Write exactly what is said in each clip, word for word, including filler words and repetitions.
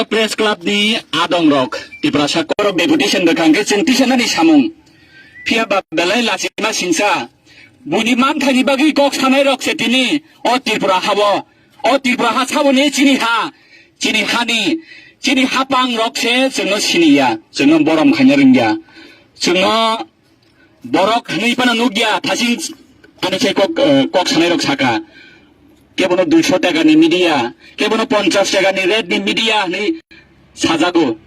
Press Club ni adong rok, Tiprasa korok deputation rwkha hwnkhe chwng tisanani samung. Phiya ba belai lachima singsa. Buini manthaini bagwi kok sanai rok se tini o Tripura habo. O Tripura ha sabo ni chini ha, chini hani, chini hapang rok se chwngno siniya, chwngno borom khaina rwngya. Chwngno borok hwnwi phano nukya, thasing ani khe kok, eh, kok sanai rok saka. Kebono duiso taka ni media, kebono ponchas taka ni rate ni media hwnwi sajago.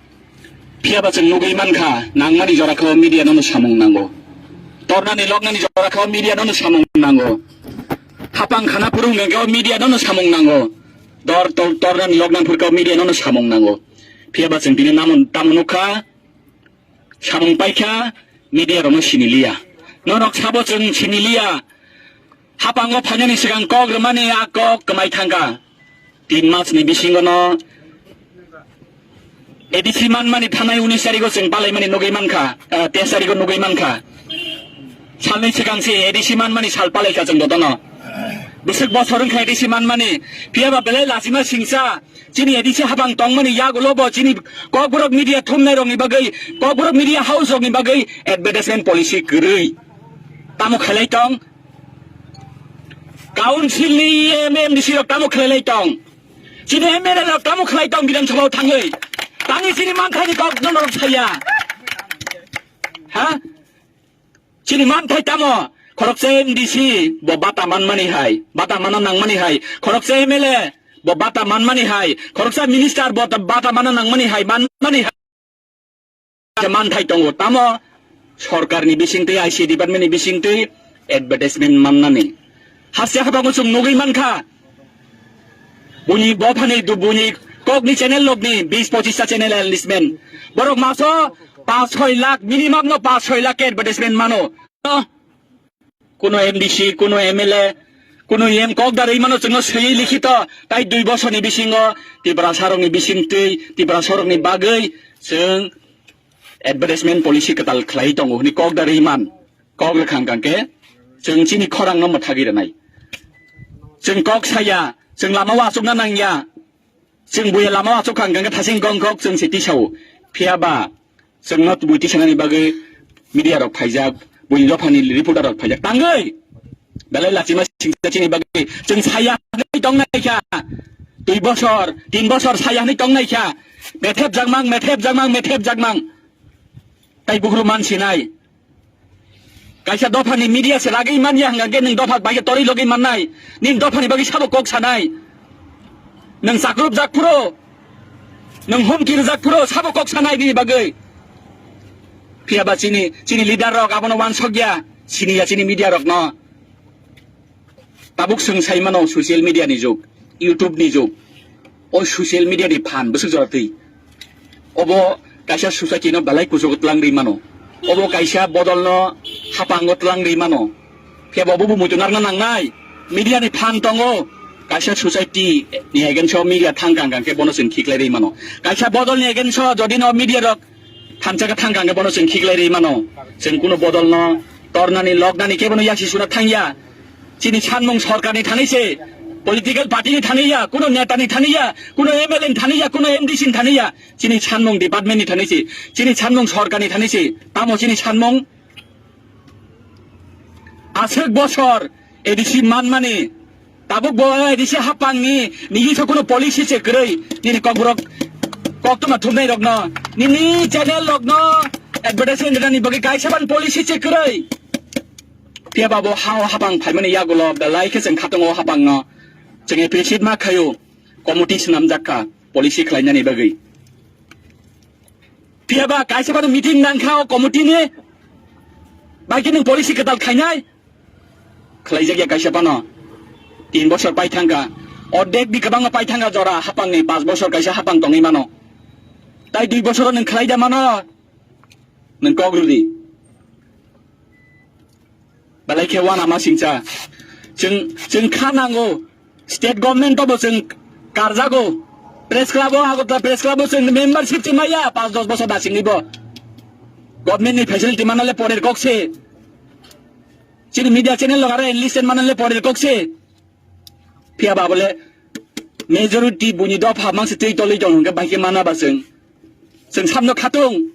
Phiya ba chwng nugwi mankha, nangmani jora khe o media nono samung nango. Tornani loknani jora khe o media nono samung nango. Hapang khana phuru hwnkhe o media nono samung nango. Dor tor-, tornani loknani phuru khe o media nono samung nango. Phiya ba chwng tini namon tamo nukha, samung paikha, media rokno siniliya. Norok sabo chwng siniliya. Hapango phainani swkang kok rwmani a kok kwmai thangkha. Tin mas ni bisingo no A D C manmani thanai unis tarigo chwng palaimani nugwi mankha, ah, teis tarigo nugwi mankha. Salni swkang se A D C manmani sal palaikha chwng jotono. Bwswk bosor wngkha A D C manmani, phiya ba belai lachima singsa. Chini A D C hapang tongmani yagulo bo chini Kokborok media thumnai rokni bagwi, Kokborok media house rokni bagwi advertisement policy kwrwi. Tamo khailai tong? Council ni M M D C rok tamo khlailai tong? Chini M L A rok tamo khlai tong Bidhan Sabha o thangwi? Tangwi chini manthai ni kok no norok saya. Ha? Chini manthai tamo? Khoroksa M D C bo bata manmani hai, bata mana nangmani hai. Khoroksa M L A bo bata manmani hai. Khoroksa minister bo ta-, bata mana nangmani hai, manmani hai. Khe manthai tongo, tamo sorkarni bisingtwi, I C departmentni bisingtwi advertisement mannani. Haste habango chwng nugwi mankha. Buini bophani du-, buini kokni channel rokni bis pochis ta channel enlistment. Borok maso paanch soi lakh, minimum no paanch soi lakh khe advertisement mano. Kuno M D C, kuno M L A, kuno M kok da rwi mano chwngno swiwi likhito, tai dui bosorni bisingo Tiprasa rokni bisingtwi, Tiprasa rokni bagwi chwng advertisement policy kwtal khlai tongo hwnwi kok da rwi man. Kok rwkha hwnkha khe chwng chini khorangno mwthagwi rwnai. Chwng kok saya, chwng lama o achukna nangya. Chwng buya lama o achukha hwnkha khe thasing gongkhok chwng se tisao. Phiya ba chwngno tubui tisanani bagwi media rok phaijak, buini dophani reporter rok phaijak. Tangwi belai lachima singsa chini bagwi chwng saya hwnwi tongnai kha. Dui bosor, tin bosor saya hwnwi tongnai kha. Methep jakmang, methep jakmang, methep jakmang. Tai bukhru man sinai. Kaisa dophani media se lagwi manya hwnkha khe nwng dopha bai khe torwi logwi mannai. Nini dophani bagwi sabo kok sanai. Nwng chakrupjak phuru, nwng humki rwjak phuru sabo kok sanai nini bagwi. Phiya ba chini, chini leader rok abono uansukya, siniya chini media rokno. Tabuk chwng sai mano social media ni jug, YouTube ni jug. O social media ni phan bwswk jora twi. Obo kaisa society no belai kuchugo twlang rwi mano. Obo kaisa bodol no hapango twlang rwi mano. Phiya bo bubu muitu narwkna nangnai. Media ni phan tongo. Kaisa society ni against o media thang kang kang khe bono chwng khiklai rwi mano. Kaisa bodol ni against o jodi no media rok thansa khe thang kang khe bono chwng khiklai rwi mano. Chwng kuno bodol no tornani, loknani khe bono yasi suna thangya. Chini sanmung sorkarni thani se, political party ni thani ya, kuno neta ni thani ya, kuno M L A ni thani ya, kuno M D C ni thani ya. Chini sanmung department ni thani se, chini sanmung sorkarni thani se. Tamo chini sanmung? Aswk bosor A D C manmani, tabuk bo A D C hapangni, nini so kuno policy se kwrwi, nini kokborok koktwma thumnai rokno, nini channel rokno advertisement rwnani bagwi kaisa ban policy se kwrwi. Phiya ba bo ha o hapang phaimani yagulo belai khe chwng khatungo o hapangno. Chwng appreciate ma khaio, committee swnamjak kha policy khlainani bagwi. Phiya ba kaisa phano meeting nang kha o committee ni, bai khe nwng policy kwtal khainai? Khlaijak ya kaisa phano. Tin bosor pai thang kha, ordek ni kwbangma pai thang kha jora hapang ni, panch bosor kaisa hapang tongwi mano. Tai dui bosor o nwng khlai da mano? Nwng kok rw di. Belai khe uanama singcha. Chwng, chwng kha nango. State government o bo chwng karjago. Press club o, Agartala Press Club o chwng membership se maya, panch dos bosor da singni bo. Government ni facility manale porer kok se. Chini media channel lo gara enlist manale porer kok se. Phiya ba bole Majority buini dopha mangsi twi tolwi tong hwnkhe bahai khe mana ba chwng. Chwng samno khatung.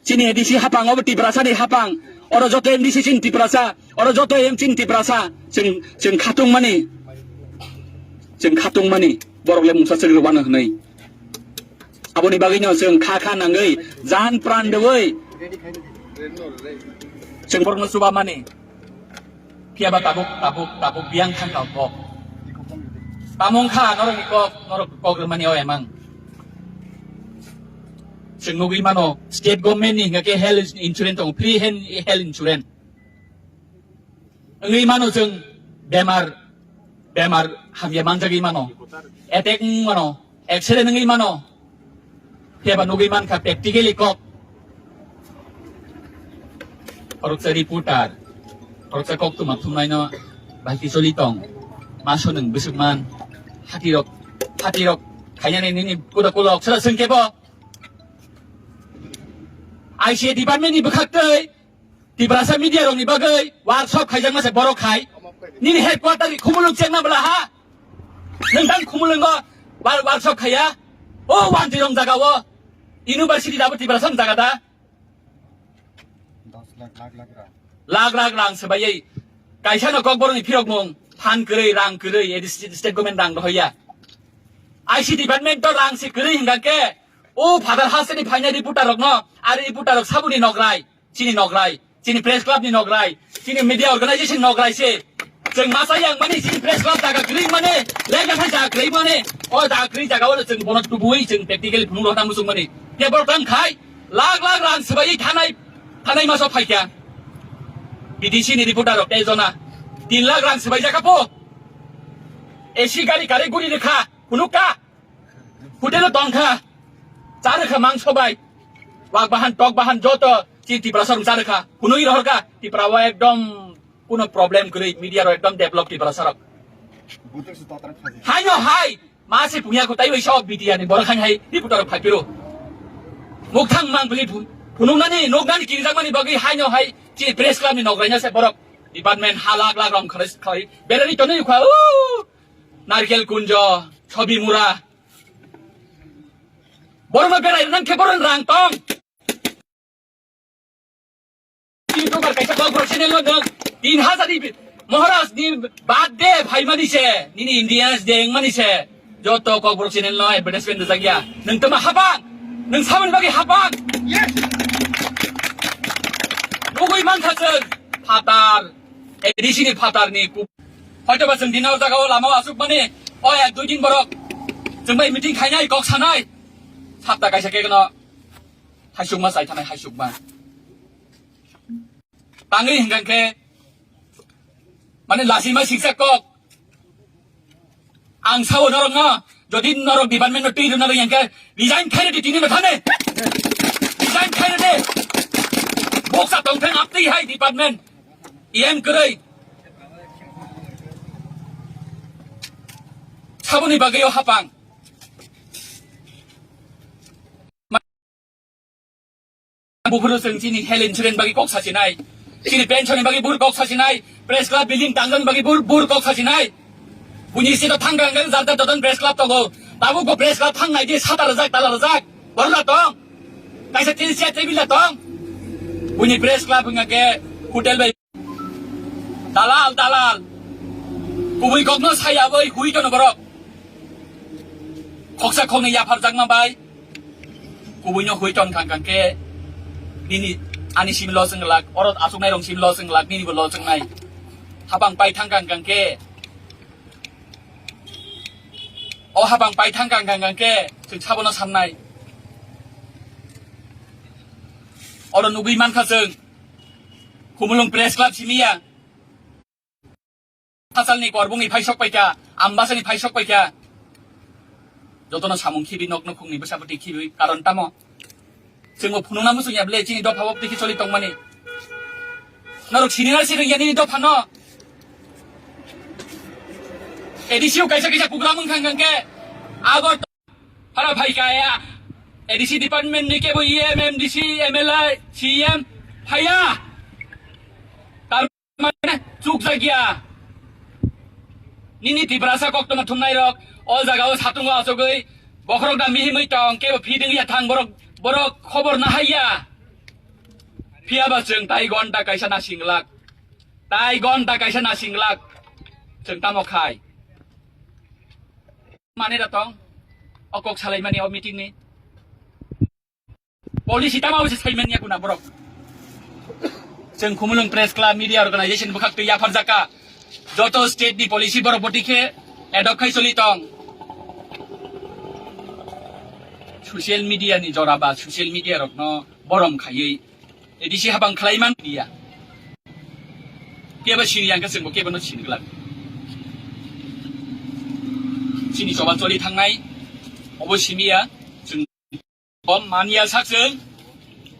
Chini A D C hapang, obo Tiprasani hapang. Oro joto M D C chini Tiprasa. Oro joto M chini Tiprasa. Chwng, chwng khatung mani. Chwng khatung mani. Borok le mungsa chwng rwano hwnwi. Aboni bagwino chwng kha kha nangwi, jan pran dewi. Chwng borokno chuba mani. Phiya ba tabuk, tabuk, tabuk biyang thang kha kok. Tamo wng kha norokni kok, norok kok rwmani o emang. Chwng nugwi mano, state government ni hingkha khe health insurance tongo, free hen-, health insurance. Wngwi mano chwng bemar, bemar hamya manjagwi mano, attack wng mano, accident wngwi mano. Phiya ba nugwi mankha practically kok. Khoroksa reporter, khoroksa koktwma thumnaino bahai khe choli tong. Maso nwng bwswk man, hatirok, hatirok khainani nini kuda kulok sara swngkhe bo. I C A department ni bwkhak twi Tiprasa media rokni bagwi workshop khaijakma se borok khai. Nini headquarter ni Khumulwng chengna bwla ha? Nwng tang Khumulwngo wor-, workshop khaiya? O wanjwi rong jaga o. University dabo Tiprasa ni jaga da? Lakh lakh rang se bai ei. Kaisa no kokborok ni phirok mung. Phan kwrwi, rang kwrwi, edi state, state government rang rohoya. I C department to rang se kwrwi hingka khe. O Father Hasani phainai reporter rok no. Ari reporter rok sabuni nokrai. Chini nokrai, chini press club ni nokrai, chini media organization nokrai se. Chwng masa yang mani chini press club jaga kwrwi mani, lekha khai jaga kwrwi mani, o jaga kwrwi jaga o chwng bono tubui chwng practically phunuk rok tamo chwng mani. Tei borok tang khai, lakh lakh rang swbai thanai, thanai maso phaikha. B D C ni reporter rok tei jona tin lakh rang swbai jakha po. A C gari kare guri rwkha, phunuk kha. Hotel o tongkha, charwkha mangso bai. Wak bahan, tok bahan joto chini Tiprasa rok charwkha. Hwnwi rohorkha, Tipra o ekdom kuno problem kwrwi, media rok ekdom develop Tiprasa rok. Haino hai, ma se pungya ko taiwi sok B T R ni borok haino hai reporter rok phaiphiro. Mukthang mang bini phunuknani, nuknani kirijakmani bagwi haino hai chini press club ni nokraina se borok department ha lakh lakh rong khalai, khalai. Berani tonwi kha, o Narkel Kunjo, Sobi Mura. Borokno berai nang khe borokni rang tong. YouTuber kaisa kokborok channel no nwng tin hajar ni Maharaj ni birthday phaimani se, nini Indians Day wngmani se. Joto kokborok channel no advertisement rijak ya. Nwng tama habang, nwng samani bagwi habang. Nugwi mankha chwng phatar, A D C ni phatar ni ku-, hoito ba chwng dino jaga o lama o asuk mani, o ek dui din borok chwng bai meeting khainai, kok sanai. Sapta kaisa khe no haisukma chai thanai, haisukma. Tangwi hingkha khe, mane, lasima siksa kok. Ang sao norok no, jodi norok department no twi rwna rwya khe, resign khai rwdi tini no thani. Resign khai rwdi. Boksa tongthang aptwi hai department. E M kwrwi. Saboni bagwi o hapang. Buphuru chwng chini health insurance bagwi kok sachinai, chini pension ni bagwi bur kok sachinai, press club building tangjani bagwi bur, bur kok sachinai. Buini sito thang kang kang jar jar dodan press club tongo. Tabuk bo press club thang nai di sata rwjak, tala rwjak. Borok tong. Kaisa tin chair table tong. Buini press club wngkha khe hotel bai. Dalal, dalal. Kubui kokno saya bai hui tono borok. Khoksa khokni yapharjakma bai. Kubuino hui ton kang kang khe nini ani simi lo chwng lak, oro asuknai rong simi lo chwng lak, nini bo lo chwng nai. Hapang pai thang kang kang khe, o hapang pai thang kang kang khe chwng sabono sannai. Oro nugwi mankha chwng Khumulwng Press Club simi ya. Hachalni korbungni phaisok paikha, Ambasani phaisok paikha. Jotono samung khibi, nok nukhungni bwsapati khibi, karon tamo? Chwngbo phunukna muchungya ble chini dopha o tiki choli tongmani. Norok sinina sirwngya nini dopha no. A D C o kaisa kaisa program wngkha hwnkhe Agor Hara phai kaya. A D C department ni kebo E M, M D C, M L A, C M phaiya. Tar mane chukjakya. Nini Tiprasa koktwma thumnai rok, O jaga o satungo achugwi bokhorok da mihimwi tong, kebo feeding ya thang borok, borok khobor nahaiya. Phiya ba chwng tai gonta kaisa na singlak. Tai gonta kaisa na singlak. Chwng tamo khai. Mane da tong. O kok salaimani o meeting ni. Policy tama bwse saimanya kuna borok. Chwng Khumulwng Press Club Media Organization bwkhak twi yapharjaka. Joto state ni policy borok boti khe adopt khai choli tong. Social media ni jora ba social media rokno borom khaiwi A D C habang khlai man media. Kebo sini yang khe chwngbo kebo no sini glak. Chini choba choli thangnai obo simiya chwng. Bom mania sak chwng.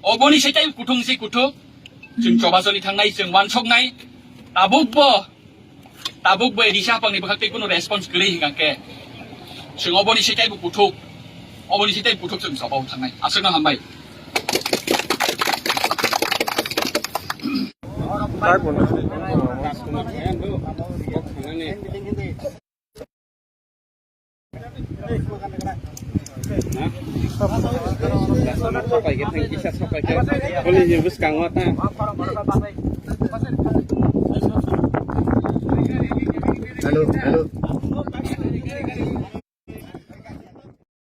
Oboni se tai kuthung se kuthuk. Chwng choba choli thangnai, chwng wansoknai. Tabuk bo, tabuk bo A D C hapangni bwkhak tei kuno response kwrwi hingkha khe. Chwng oboni se tai bo kuthuk. Oboni se tai kuthuk chwng choba thangnai. Aswkno hambai. Hello, hello.